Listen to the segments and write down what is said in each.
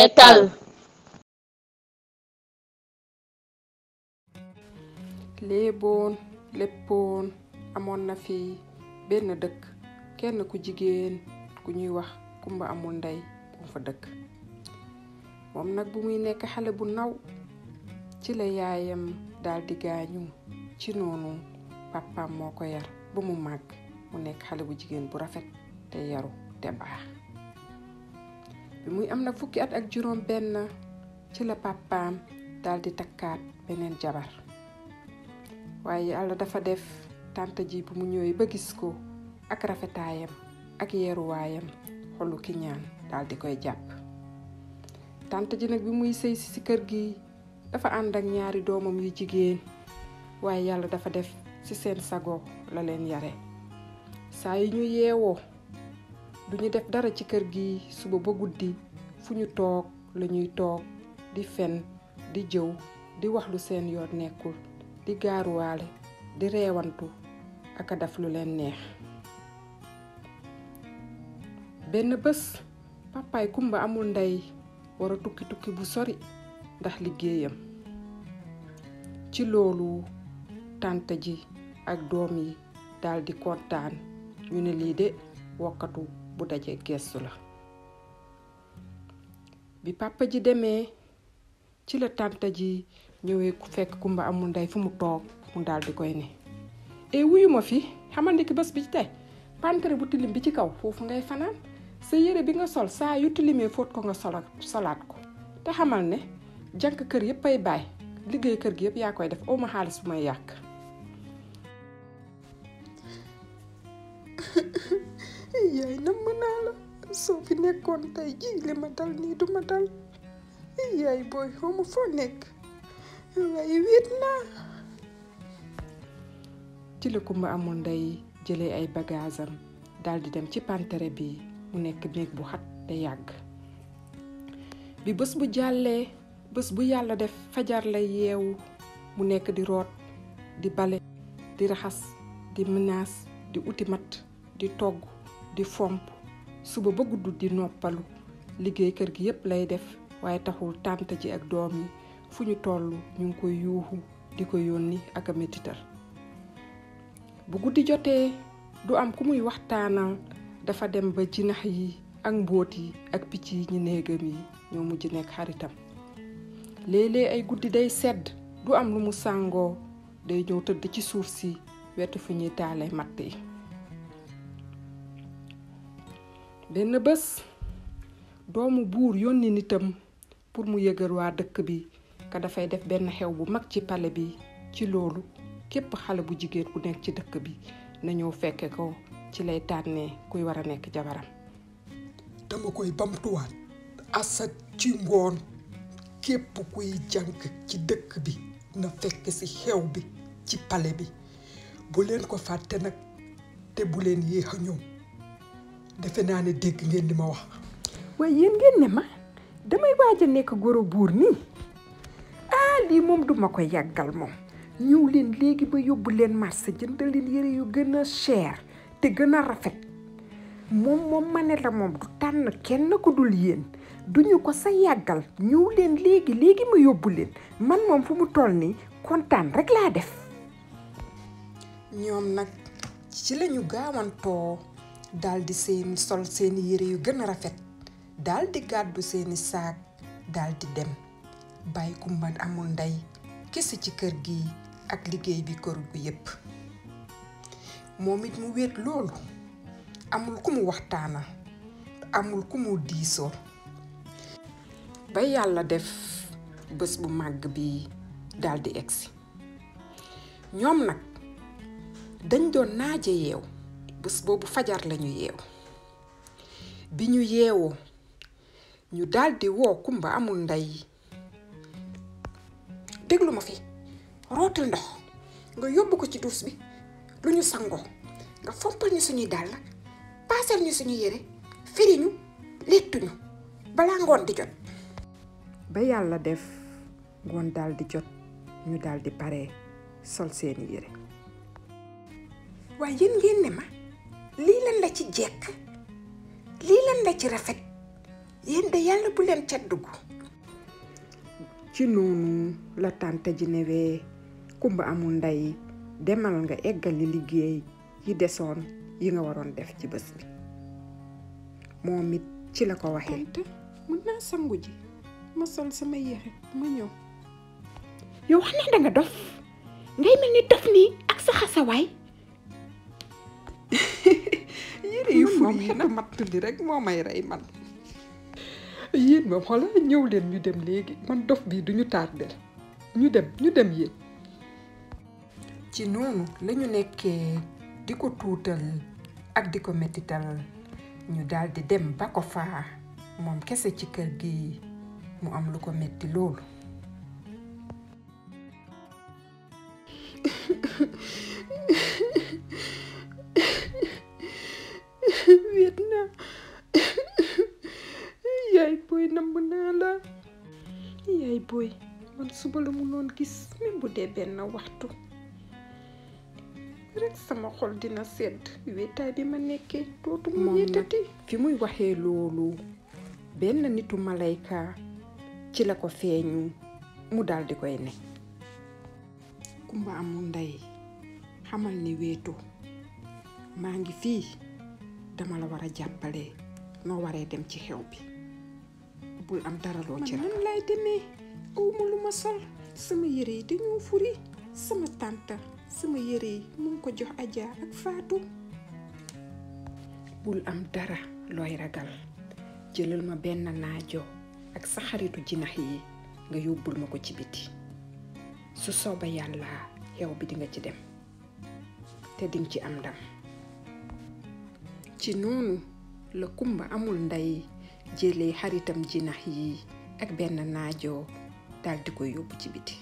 seetal. léeboon léppoon amoon na fi benn dëkk kenn ku jigéen ku ñuy wax kumba amul ndey bu fa dëkk. moom nag bu muy nekk xale bu ndaw ci la yaayam daal di gaañu ci noonu papaam moo ko yar ba mu màgg mu nekk xale bu jigéen bu rafet te yaru te baax. bi muy am nag fukki at ak juróom benn ci la papaam daal di takkaat beneen jabar. waaye yàlla dafa def tante ji bu mu ñëwee ba gis ko ak rafetaayam ak yeeruwaayam xolu ki ñaan daal di koy jàpp. tante ji nag bi muy sëy si kër gi dafa ànd ak ñaari doomam yu jigéen waaye yàlla dafa def ci seen sago la leen yare. saa yu ñu yeewoo duñu def dara ci kër gi suba ba guddi fu ñu toog la ñuy toog di fen di jëw di wax lu seen yoon nekkul di gaaruwaale di reewantu ak a def lu leen neex. benn bés papaay kumba amul ndey war a tukki bu sori ndax liggéeyam. ci loolu tante ji ak doom yi daal di kontaan ñu ne lii de wokkatu bu daje gestu la. bi papa ji demee ci la tante ji ñëwee ku fekk kumba amul ndey fu mu toog mu daal di koy ne wuyu ma fi xamandi ki bés bi ci tey pantere bu tilim bi ci kaw foofu ngay fanaan sa yére bi nga sol saa yu tilimee fóot ko nga solaat ko te xamal ne jànk kër yëpp ay baay liggéey kër gi yëpp yaa koy def aw ma xaalis bu may yàq. yaay nam naa la soo fi nekkoon tey jii li ma dal nii du ma dal yaay booy xaw ma foo nekk waaye wéet naa. ci la kumba amul ndey jëlee ay bagaasam daal di dem ci pantere bi mu nekk néeg bu xat te yàgg. bi bés bu jàllee bés bu yàlla def fajar lay yeewu mu nekk di root di bale di raxas di menace di uti mat di togg di fomp suba ba gudd di noppalu liggéey kër gi yépp lay def waaye taxul tante ji ak doom yi fu ñu toll ñu ngi koy yuuxu di ko yónni ak a mettital. bu guddi jotee du am ku muy waxtaanal dafa dem ba jinax yi ak mbóot yi ak picc yi ñi néegam yi ñoo mujj nekk xaritam. léeg-léeg ay guddi day sedd du am lu mu sàngoo day ñëw tëdd ci suuf si wetu fu ñuy taale matt yi. benn bés doomu buur yónni nitam pour mu yëgal waa dëkk bi ka dafay def benn xew bu mag ci pale bi. ci loolu képp xale bu jigéen bu nekk ci dëkk bi na ñëw fekke ko ci lay tànnee kuy war a nekk jabaram. dama koy bamtuwaat asa ci ngoon képp kuy jànk ci dëkk bi na fekk ci xew bi ci pale bi bu leen ko fàtte nag te bu leen yéex a ñëw. defe naa ne dégg ngeen li ma wax. waaye yéen ngeen ne ma damay waaj a nekk goro buur nii lii moom duma ko yàggal moom. ñëw leen léegi ba yóbbu leen marché jëndal leen yére yu gën a cher te gën a rafet moom ma ne la moom du tànn kenn ku dul yéen duñu ko sa yàggal ñëw leen léegi ma yóbbu leen man moom fu mu toll nii kontaan rek laa def. ñoom nag ci lañu gaawantoo daldi sol seeni yére yu gën a rafet daldi gàddu seeni saak daldi dem bàyyi kumba amul ndey kese ci kër gi ak liggéey bi kër gu yépp. moom it mu wéet loolu amul ku mu waxtaana amul ku mu diisoo. ba yàlla def bés bu màgg bi daldi egsi. ñoom nag dañ doon naaje yeew bés boobu fajar lañu yeew. bi ñu yeewoo ñu daldi woo kumba amul ndey. déglu ma fi rootal ndox nga yóbbu ko ci duus bi lu ñu sangoo nga fompal ñu suñuy dàll paasal ñu suñu yére firiñu lettuñu balaa ngoon di jot. ba yàlla def ngoon daldi jot ñu daldi pare sol seeni yére. waaye yéen ngeen ne ma lii lan la ci jekk lii lan la ci rafet yéen de yàlla bu leen ca dugg. ci noonu la tante ji newee Kumba amul ndey demal nga eggali liggéey yi desoon yi nga waroon def ci bés bi. moom it ci la ko waxee. tante mën naa sangu ji ma sol sama yére ma ñëw. yow wax naa danga dof ngay mel ni dof nii ak sa xasawaay. yére yu fur yi nag matt bi rek moo may rey man. yéen moom xoolal ñëw leen ñu dem léegi man dof bii duñu tardel ñu dem yéen. ci noonu lañu nekkee di ko tuutal ak di ko mettital ñu daldi dem ba ko faa moom kese ci kër gi mu am lu ko metti loolu. wéet naa yaay booy namb naa la. yaay booy man suba la mu noon gis même bu dee benn waxtu rek sama xol dina sedd wéetaay bi ma nekkee dootu mu wéetati. fi muy waxee loolu benn nitu malayka ci la ko feeñu mu daldi koy ne. Kumba amul ndey xamal ni wéetu maa ngi fii dama la war a jàppale noo waree dem ci xew bi bul am dara loo ci man lay demee awma lu ma sol sama yére yi dañoo furi sama tànta sama yére yi mu ngi ko jox Adja ak Fatou. bul am dara looy ragal jëlal ma benn naajo ak sa xaritu jinax yi nga yóbbul ma ko ci biti su sooba yàlla xew bi dinga ci dem te dinga ci am ndam. ci noonu la Kumba amul ndey jëlee xaritam jinax yi ak benn naajo dal di ko yóbbu ci biti.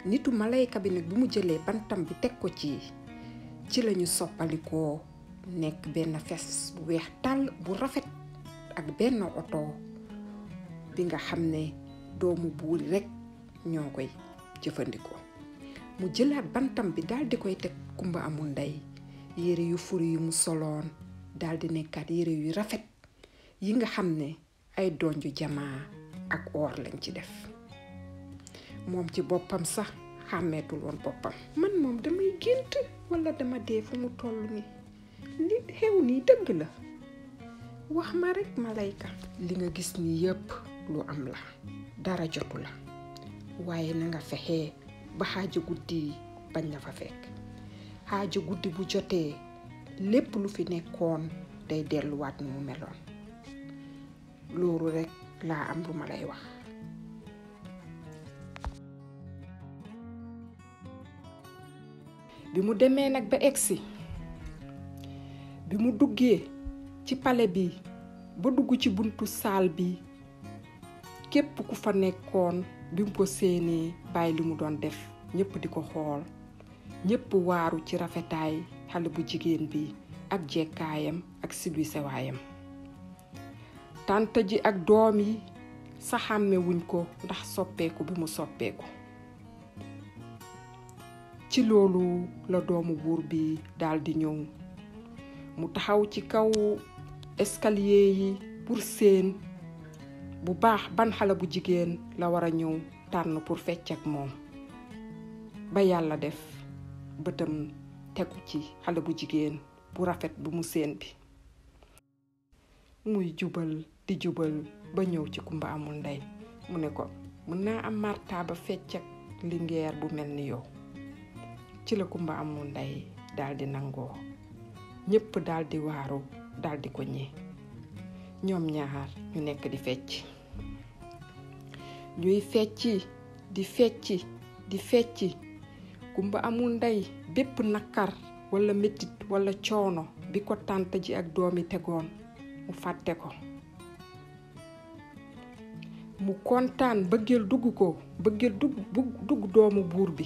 nitu malayka bi nag bu mu jëlee bantam bi teg ko ci lañu soppalikoo nekk benn fes bu weex tàll bu rafet ak benn oto bi nga xam ne doomu buur rekk ñoo koy jëfandikoo. mu jëlaat bantam bi dal di koy teg Kumba amul ndey yére yu furi yu mu soloon dal di nekkaat yére yu rafet yi nga xam ne ay donju jamaa ak or lañ ci def. moom ci boppam sax xàmmeetul woon boppam. man moom damay gént walla dama dee fu mu toll ni li xew nii dëgg la wax ma rekk malayka. li nga gis ni yépp lu am la dara jotu la waaye na nga fexe ba xaaja guddi bañ la fa fekk. xaaja guddi bu jotee lépp lu fi nekkoon day delluwaat nu mu meloon. loolu rekk laa am lu ma lay wax. bi mu demee nag ba egsi bi mu duggee ci pale bi ba dugg ci buntu saal bi képp ku fa nekkoon bi mu ko séenee bàyyi li mu doon def ñépp di ko xool ñépp waaru ci rafetaay xale bu jigéen bi ak jekkaayam ak silwi sewaayam. tànta ji ak doom yi sa xàmme wuñ ko ndax soppeeku bi mu soppeeku. ci loolu la doomu buur bi daldi ñëw mu taxaw ci kaw escalier yi pour séen bu baax ban xale bu jigéen la war a ñëw tànn pour fecc ak moom. ba yàlla def bëtam tegu ci xale bu jigéen bu rafet bu mu séen bi. muy jubal di jubal ba ñëw ci Kumba amul ndey mu ne ko mën naa am martaaba fecc ak lingeer bu mel ni yow. ci la Kumba amul ndey daldi nangoo ñépp daldi waaru daldi ko ñee. ñoom ñaar ñu nekk di fecc ñuy fecci di fecci di fecci. Kumba amul ndey bépp nakar walla metit walla coono bi ko tànt ji ak doomi tegoon mu fàtte ko. mu kontaan bëggeel dugg ko bëggeel dugg doomu buur bi.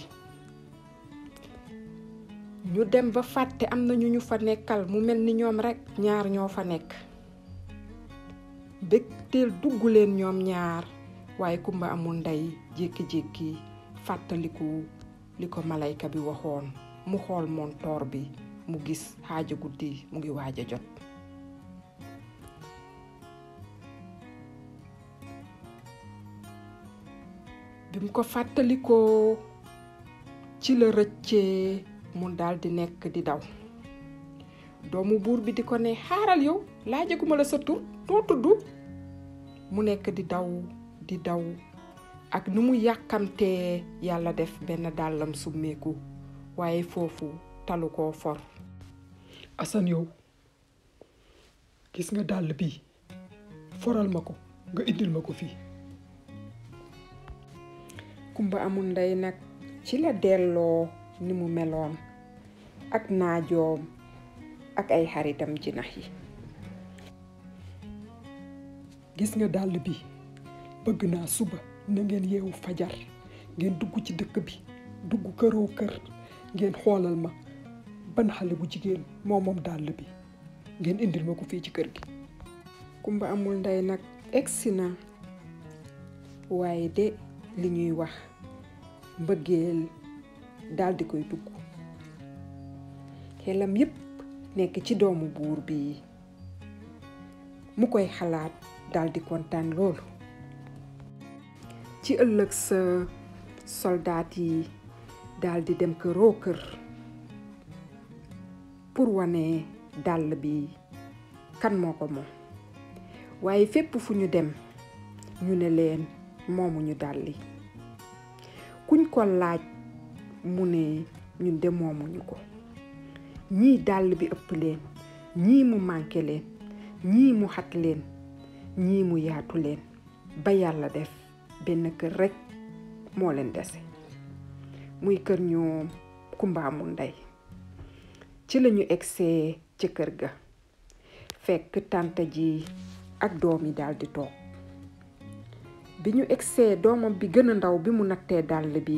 ñu dem ba fàtte am na ñu fa nekkal mu mel ni ñoom rekk ñaar ñoo fa nekk. bégteel dugg leen ñoom ñaar waaye Kumba amul ndey jékki-jékki fàttaliku li ko malayka bi waxoon mu xool montoor bi mu gis xaaja guddi mu ngi waaj a jot. bi mu ko fàttalikoo ci la rëccee mu daldi nekk di daw. doomu buur bi di ko ne xaaral yow laajaguma la sa tur noo tudd. mu nekk di daw ak nu mu yàkkamtee yàlla def benn dàllam summeeku waaye foofu talu koo for. Assane yow gis nga dàll bi foral ma ko nga indil ma ko fii. Kumba amul ndey nag ci la delloo ni mu meloon ak naajoom ak ay xaritam jinax yi. gis nga dàll bi bëgg naa suba na ngeen yeewu fajar ngeen dugg ci dëkk bi dugg këroo kër ngeen xoolal ma ban xale bu jigéen moom dàll bi ngeen indil ma ko fii ci kër gi. Kumba amul ndey nag egsi na waaye de li ñuy wax mbëggeel daldi koy dugg xelam yépp nekk ci doomu buur bi mu koy xalaat daldi kontaan loolu. ci ëllëg sa soldaat yi daldi dem këroo kër pour wane dàll bi kan moo ko moom waaye fépp fu ñu dem ñu ne leen moomuñu dàll yi. kuñ ko laaj mu ne ñun de moomuñu ko. ñii dàll bi ëpp leen ñii mu manqué leen ñii mu xat leen ñii mu yaatu leen ba yàlla def benn kër rekk moo leen dese muy kër ñoom Kumba amul ndey. ci lañu egsee ca kër ga fekk tante ji ak doom yi daldi toog. bi ñu egsee doomam bi gën a ndaw bi mu nattee dàll bi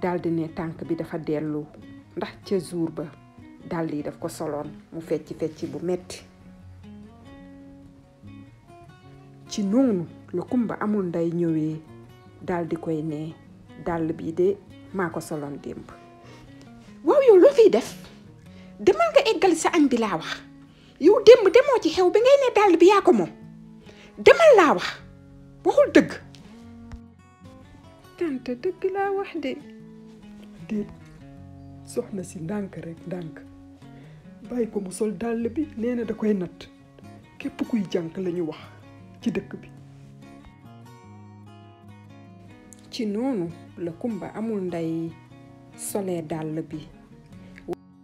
daldi ne tànk bi dafa dellu ndax ca jour ba dàll yi daf ko soloon mu fecc bu metti. ci noonu la Kumba amul ndey ñëwee daldi koy ne dàll bi de maa ko soloon démb. waaw yow loo fiy def demal nga eggali sa añ bi laa wax yow démb demoo ci xew bi ngay ne dàll bi yaa ko moom demal laa wax waxul dëgg. tante dëgg laa wax de. déet soxna si ndànk rek ndànk bàyyi ko mu sol dàll bi nee na da koy natt képp kuy jànk lañu wax ci dëkk bi. ci noonu la Kumba amul ndey solee dàll bi.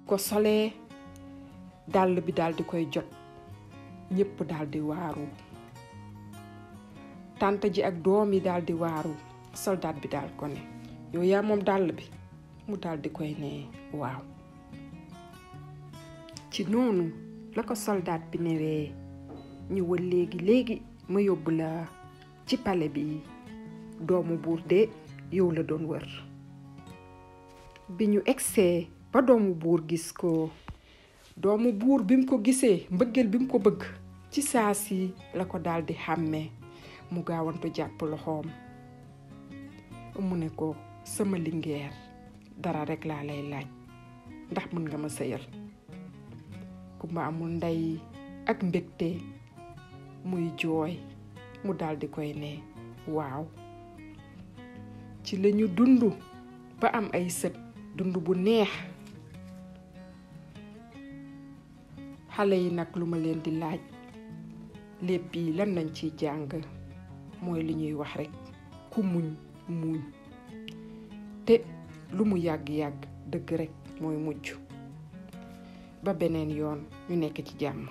ko solee dàll bi daldi koy jot ñépp daldi waaru. tante ji ak doom yi daldi waaru soldat bi daal ko ne yow yaa moom dàll bi mu daldi koy ne waaw. ci noonu la ko soldat bi newee ñëwal léegi ma yóbbu la ci pale bi doomu buur de yow la doon wër. bi ñu egsee ba doomu buur gis ko doomu buur bi mu ko gisee mbëggeel bi mu ko bëgg ci saa si la ko daldi xàmmee mu gaawantu jàpp loxoom mu ne ko sama lingeer dara rekk laa lay laaj ndax mën nga ma sëyal. Kumba amul ndey ak mbégte muy jooy mu daldi koy ne waaw. ci lañu dund ba am ay sët dund bu neex. xale yi nag lu ma leen di laaj lépp yi lan lañ ciy jàng mooy li ñuy wax rekk ku muñ te lu mu yàgg-yàgg dëgg rekk mooy mujj. ba beneen yoon ñu nekk ci jàmm.